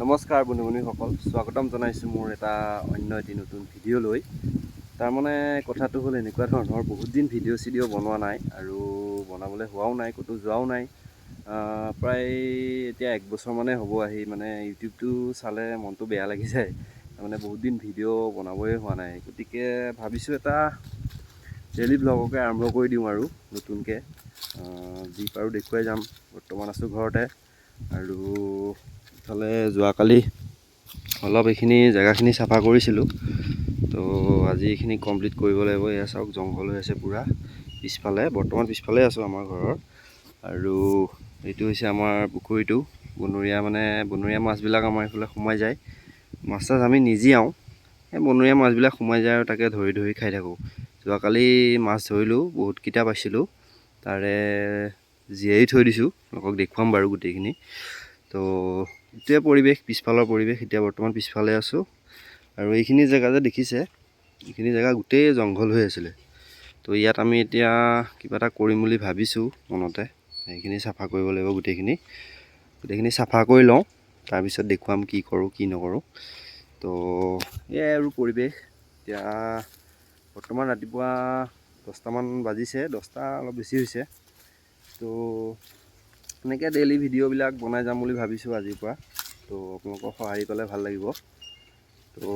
নমস্কাৰ বন্ধু বান্ধৱীসকল, স্বাগতম জনাইছোঁ মোৰ এটা অন্য এটি নতুন ভিডিঅ'লৈ। তাৰমানে কথাটো হ'ল এনেকুৱা ধৰণৰ, বহুত দিন ভিডিঅ' চিডিঅ' বনোৱা নাই আৰু বনাবলৈ হোৱাও নাই, ক'তো যোৱাও নাই। প্ৰায় এতিয়া এক বছৰমানেই হ'ব আহি মানে ইউটিউবটো চালে মনটো বেয়া লাগি যায়। তাৰমানে বহুত দিন ভিডিঅ' বনাবই হোৱা নাই, গতিকে ভাবিছোঁ এটা ডেইলি ব্লগকে আৰম্ভ কৰি দিওঁ আৰু নতুনকৈ যি পাৰোঁ দেখুৱাই যাম। বৰ্তমান আছোঁ ঘৰতে আৰু ইফালে যোৱাকালি অলপ এইখিনি জেগাখিনি চাফা কৰিছিলোঁ, তো আজি এইখিনি কমপ্লিট কৰিব লাগিব। এয়া চাওক, জংঘল হৈ আছে পূৰা পিছফালে। বৰ্তমান পিছফালে আছোঁ আমাৰ ঘৰৰ। আৰু এইটো হৈছে আমাৰ পুখুৰীটো। বনৰীয়া মানে বনৰীয়া মাছবিলাক আমাৰ এইফালে সোমাই যায়। মাছ চাছ আমি নিজিয়াওঁ, এই বনৰীয়া মাছবিলাক সোমাই যায় আৰু তাকে ধৰি ধৰি খাই থাকোঁ। যোৱাকালি মাছ ধৰিলোঁ, বহুতকেইটা পাইছিলোঁ, তাৰে জীয়াই থৈ দিছোঁ, আপোনালোকক দেখুৱাম বাৰু গোটেইখিনি। তো এইটোৱে পৰিৱেশ, পিছফালৰ পৰিৱেশ। এতিয়া বৰ্তমান পিছফালে আছোঁ আৰু এইখিনি জেগা যে দেখিছে, এইখিনি জেগা গোটেই জংঘল হৈ আছিলে। তো ইয়াত আমি এতিয়া কিবা এটা কৰিম বুলি ভাবিছোঁ মনতে। এইখিনি চাফা কৰিব লাগিব, গোটেইখিনি গোটেইখিনি চাফা কৰি লওঁ, তাৰপিছত দেখুৱাম কি কৰোঁ কি নকৰোঁ। তো এয়াই আৰু পৰিৱেশ। এতিয়া বৰ্তমান ৰাতিপুৱা 10টামান বাজিছে, 10টা অলপ বেছি হৈছে। তো এনেকৈ ডেইলি ভিডিঅ'বিলাক বনাই যাম বুলি ভাবিছোঁ আজিৰ পৰা। তো আপোনালোকৰ সঁহাৰি পালে ভাল লাগিব। তো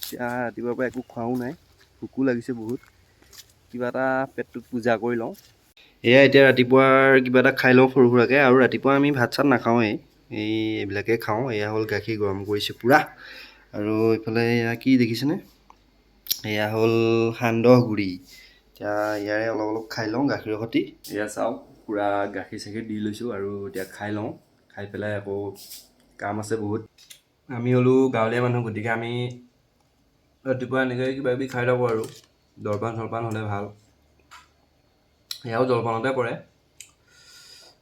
এতিয়া ৰাতিপুৱাৰ পৰা একো খোৱাও নাই, ভোকো লাগিছে বহুত, কিবা এটা পেটটোত পূজা কৰি লওঁ। এয়া এতিয়া ৰাতিপুৱাৰ কিবা এটা খাই লওঁ সৰু সুৰাকৈ। আৰু ৰাতিপুৱা আমি ভাত চাত নাখাওঁৱেই, এই এইবিলাকে খাওঁ। এয়া হ'ল গাখীৰ গৰম কৰিছোঁ পূৰা। আৰু এইফালে এয়া কি দেখিছেনে, এয়া হ'ল সান্দহ গুড়ি। এতিয়া ইয়াৰে অলপ অলপ খাই লওঁ গাখীৰৰ সৈতে। এয়া চাওক, পূৰা গাখীৰ চাখীৰ দি লৈছোঁ আৰু এতিয়া খাই লওঁ। খাই পেলাই আকৌ কাম আছে বহুত। আমি হ'লোঁ গাঁৱলীয়া মানুহ, গতিকে আমি ৰাতিপুৱা এনেকৈ কিবা কিবি খাই থাকোঁ আৰু জলপান চলপান হ'লে ভাল। এয়াও জলপানতে পৰে।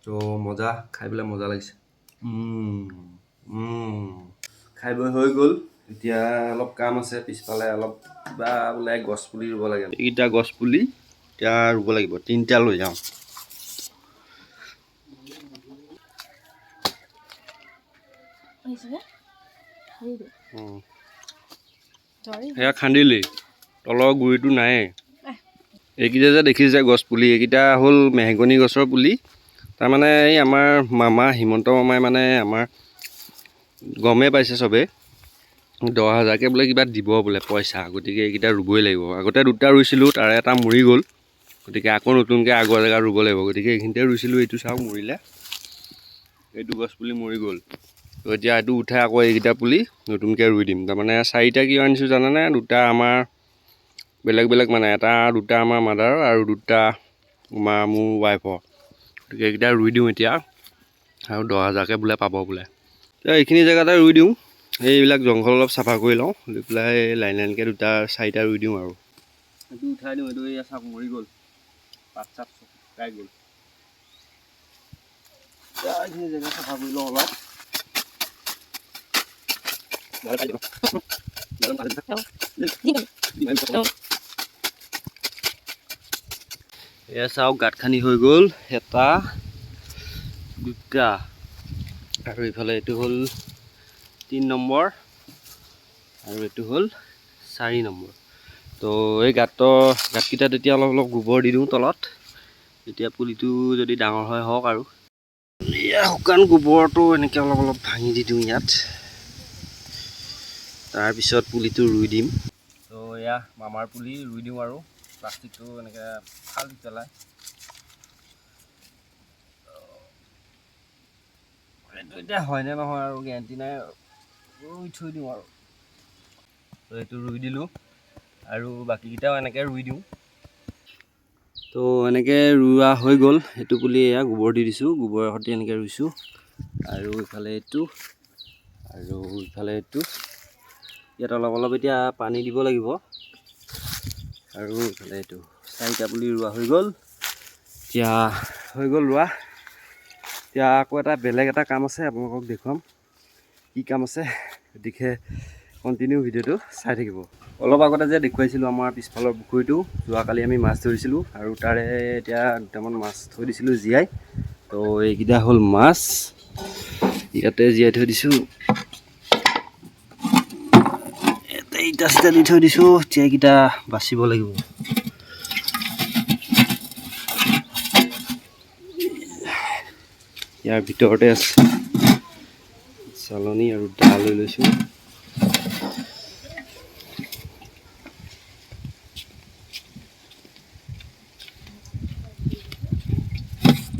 তো মজা, খাই পেলাই মজা লাগিছে। খাই বৈ হৈ গ'ল। এতিয়া অলপ কাম আছে পিছফালে, অলপ কিবা বোলে গছ পুলি ৰুব লাগে। এইকেইটা গছ পুলি এতিয়া ৰুব লাগিব, তিনিটা লৈ যাওঁ। সেয়া খান্দিলি, তলৰ গুৰিটো নায়েই। এইকেইটা যে দেখিছে গছ পুলি, এইকেইটা হ'ল মেহগনি গছৰ পুলি। তাৰমানে এই আমাৰ মামা হিমন্ত মামাই মানে আমাৰ গমেই পাইছে চবেই, 10,000কৈ বোলে কিবা দিব বোলে পইচা, গতিকে এইকেইটা ৰুবই লাগিব। আগতে দুটা ৰুইছিলোঁ, তাৰে এটা মৰি গ'ল, গতিকে আকৌ নতুনকৈ আগৰ জেগাত ৰুব লাগিব। গতিকে এইখিনিতে ৰুইছিলোঁ, এইটো চাওক মৰিলে, এইটো গছ পুলি মৰি গ'ল। তো এতিয়া এইটো উঠাই আকৌ এইকেইটা পুলি নতুনকৈ ৰুই দিম। তাৰমানে চাৰিটা কিয় আনিছোঁ জানানে? দুটা আমাৰ বেলেগ বেলেগ, মানে এটা দুটা আমাৰ মাদাৰৰ আৰু দুটা আমাৰ মোৰ ৱাইফৰ। গতিকে এইকেইটা ৰুই দিওঁ এতিয়া, আৰু 10,000কৈ বোলে পাব বোলে। এতিয়া এইখিনি জেগাতে ৰুই দিওঁ। এইবিলাক জংঘল অলপ চাফা কৰি লওঁ, লৈ পেলাই লাইন লাইনকৈ দুটা চাৰিটা ৰুই দিওঁ আৰু এইটো উঠাই দিওঁ। এইটো এয়া চাওক মৰি গ'ল, পাত চাত শুকাই গ'ল। এইখিনি জেগা চাফা কৰি লওঁ অলপ। এয়া চাওক, গাঁত খান্দি হৈ গ'ল, এটা দুটা আৰু ইফালে এইটো হ'ল 3 নম্বৰ আৰু এইটো হ'ল 4 নম্বৰ। তো এই গাঁতকেইটাত এতিয়া অলপ অলপ গোবৰ দি দিওঁ তলত, তেতিয়া পুলিটো যদি ডাঙৰ হয় হওক। আৰু এয়া শুকান গোবৰটো এনেকৈ অলপ অলপ ভাঙি দি দিওঁ ইয়াত, তাৰপিছত পুলিটো ৰুই দিম। তো এয়া মামাৰ পুলি ৰুই দিওঁ আৰু প্লাষ্টিকটো এনেকৈ ফালি পেলাই। এইটো এতিয়া হয়নে নহয় আৰু গেৰাণ্টি নাই, ৰুই থৈ দিওঁ আৰু। তো এইটো ৰুই দিলোঁ আৰু বাকীকেইটাও এনেকৈ ৰুই দিওঁ। তো এনেকৈ ৰোৱা হৈ গ'ল। এইটো পুলি এয়া গোবৰ দি দিছোঁ, গোবৰৰ সৈতে এনেকৈ ৰুইছোঁ। আৰু ইফালে এইটো আৰু ইফালে এইটো, ইয়াত অলপ অলপ এতিয়া পানী দিব লাগিব। আৰু ইফালে এইটো চাৰিটা পুলি ৰোৱা হৈ গ'ল। এতিয়া হৈ গ'ল ৰোৱা। এতিয়া আকৌ এটা বেলেগ এটা কাম আছে, আপোনালোকক দেখুৱাম কি কাম আছে, গতিকে কণ্টিনিউ ভিডিঅ'টো চাই থাকিব। অলপ আগতে যে দেখুৱাইছিলোঁ আমাৰ পিছফালৰ পুখুৰীটো, যোৱাকালি আমি মাছ ধৰিছিলোঁ আৰু তাৰে এতিয়া দুটামান মাছ থৈ দিছিলোঁ জীয়াই। তো এইকেইটা হ'ল মাছ, ইয়াতে জীয়াই থৈ দিছোঁ। ইটা চিটা দি থৈ দিছোঁ। এতিয়া এইকেইটা বাচিব লাগিব। ইয়াৰ ভিতৰতে আছে চালনী আৰু দা লৈ লৈছোঁ।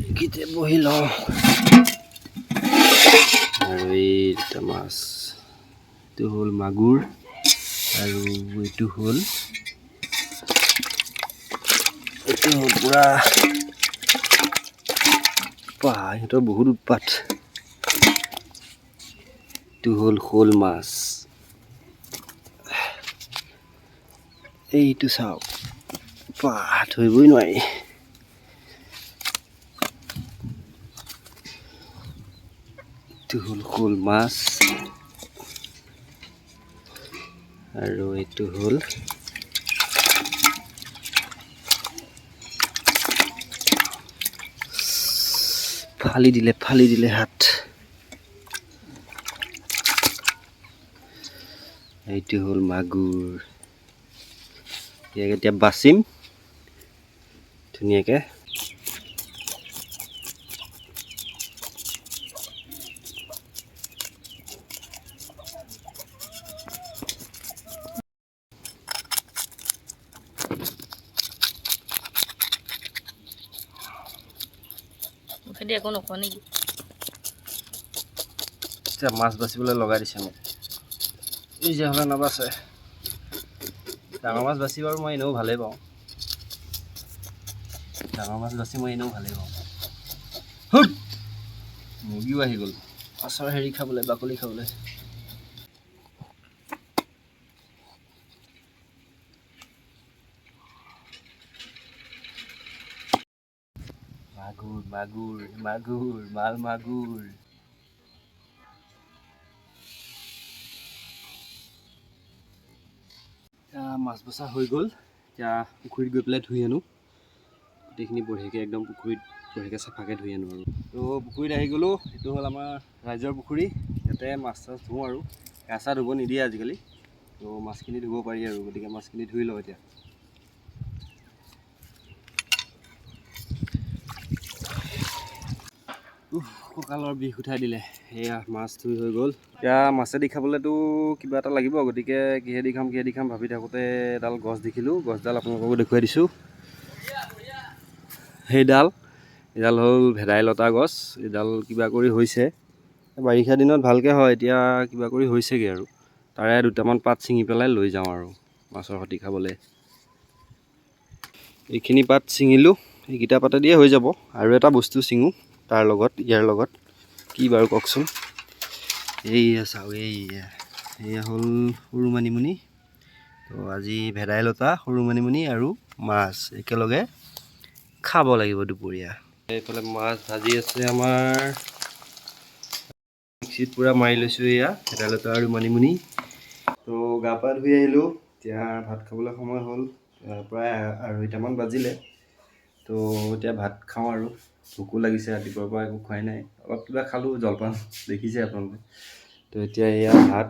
এইখিনিতে বহি লওঁ। আৰু এই দুটা মাছ, এইটো হ'ল মাগুৰ আৰু এইটো হ'ল পূৰা ইহঁতৰ বহুত উৎপাত। এইটো হ'ল শ'ল মাছ। এইটো চাওক, ধৰিবই নোৱাৰি। এইটো হ'ল শ'ল মাছ আৰু এইটো হ'ল ফালি দিলে হাত। এইটো হ'ল মাগুৰ। ইয়াক এতিয়া বাচিম ধুনীয়াকৈ। মুখেদি একো নোখোৱা নেকি? এতিয়া মাছ বাচিবলৈ লগাই দিছে মোক, নিজে হ'লে নাবাচে। ডাঙৰ মাছ বাচি বাৰু মই এনেও ভালেই পাওঁ। ডাঙৰ মাছ বাচি মই এনেও ভালেই পাওঁ। মুৰ্গীও আহি গ'ল মাছৰ হেৰি খাবলৈ, বাকলি খাবলৈ। মাগুৰ মাগুৰ মাগুৰ মাল মাগুৰ। মাছ বচা হৈ গ'ল। এতিয়া পুখুৰীত গৈ পেলাই ধুই আনো গোটেইখিনি বঢ়িয়াকৈ, একদম পুখুৰীত বঢ়িয়াকৈ চাফাকৈ ধুই আনো আৰু। তো পুখুৰীত আহি গ'লোঁ। এইটো হ'ল আমাৰ ৰাইজৰ পুখুৰী। ইয়াতে মাছ চাছ ধুওঁ আৰু, গা চা ধুব নিদিয়ে আজিকালি, তো মাছখিনি ধুব পাৰি আৰু। গতিকে মাছখিনি ধুই লওঁ এতিয়া। কঁকালৰ বিষ উঠাই দিলে। সেয়া মাছ ধুই হৈ গ'ল। এতিয়া মাছেদি খাবলৈতো কিবা এটা লাগিব, গতিকে কিহেদি খাম কিহেদি খাম ভাবি থাকোঁতে এডাল গছ দেখিলোঁ। গছডাল আপোনালোককো দেখুৱাই দিছোঁ। সেইডাল, এইডাল হ'ল ভেদাইলতা গছ। এইডাল কিবা কৰি হৈছে, বাৰিষা দিনত ভালকৈ হয়, এতিয়া কিবা কৰি হৈছেগৈ আৰু। তাৰে দুটামান পাত ছিঙি পেলাই লৈ যাওঁ আৰু মাছৰ সৈতে খাবলৈ। এইখিনি পাত ছিঙিলোঁ, এইকেইটা পাতেদিয়ে হৈ যাব। আৰু এটা বস্তু ছিঙো তাৰ লগত, ইয়াৰ লগত কি বাৰু কওকচোন? এইয়া চাওক, এইয়া এয়া হ'ল সৰু মানিমুনি। তো আজি ভেদাইলতা, সৰু মানিমুনি আৰু মাছ একেলগে খাব লাগিব দুপৰীয়া। এইফালে মাছ ভাজি আছে আমাৰ, মিক্সিত পূৰা মাৰি লৈছোঁ এয়া ভেদাইলতা আৰু মানিমুনি। তো গা পা ধুই আহিলোঁ, এতিয়া ভাত খাবলৈ সময় হ'ল, প্ৰায় 2:30মান বাজিলে। তো এতিয়া ভাত খাওঁ আৰু, ভোকো লাগিছে, ৰাতিপুৱাৰ পৰা একো খোৱাই নাই। অলপ কিবা খালোঁ, জলপান দেখিছে আপোনালোকে। তো এতিয়া এয়া ভাত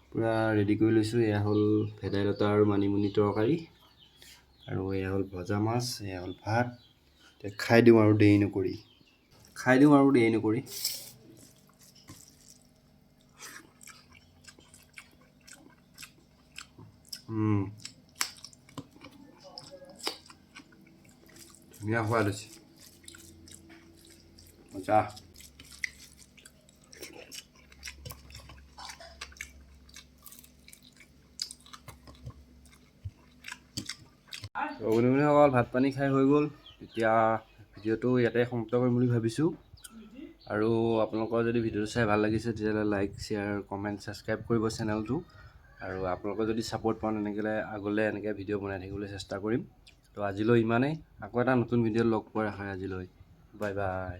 পূৰা ৰেডি কৰি লৈছোঁ। এয়া হ'ল ভেদাইলতা আৰু মানিমুনি তৰকাৰী, আৰু এয়া হ'ল ভজা মাছ, এয়া হ'ল ভাত। এতিয়া খাই দিওঁ আৰু দেৰি নকৰি, খাই দিওঁ আৰু দেৰি নকৰি। ধুনীয়া সোৱাদ হৈছে, মজা। বন্ধুসকল, ভাত পানী খাই হৈ গ'ল। এতিয়া ভিডিঅ'টো ইয়াতে সমাপ্ত কৰিম বুলি ভাবিছোঁ। আৰু আপোনালোকৰ যদি ভিডিঅ'টো চাই ভাল লাগিছে তেতিয়াহ'লে লাইক, শ্বেয়াৰ, কমেণ্ট, ছাবস্ক্ৰাইব কৰিব চেনেলটো। আৰু আপোনালোকৰ যদি ছাপোৰ্ট পাওঁ তেনেকৈ আগলৈ এনেকৈ ভিডিঅ' বনাই থাকিবলৈ চেষ্টা কৰিম। তো আজিলৈ ইমানেই, আকৌ এটা নতুন ভিডিঅ'ত লগ পোৱাৰ আশাৰে আজিলৈ বাই বাই।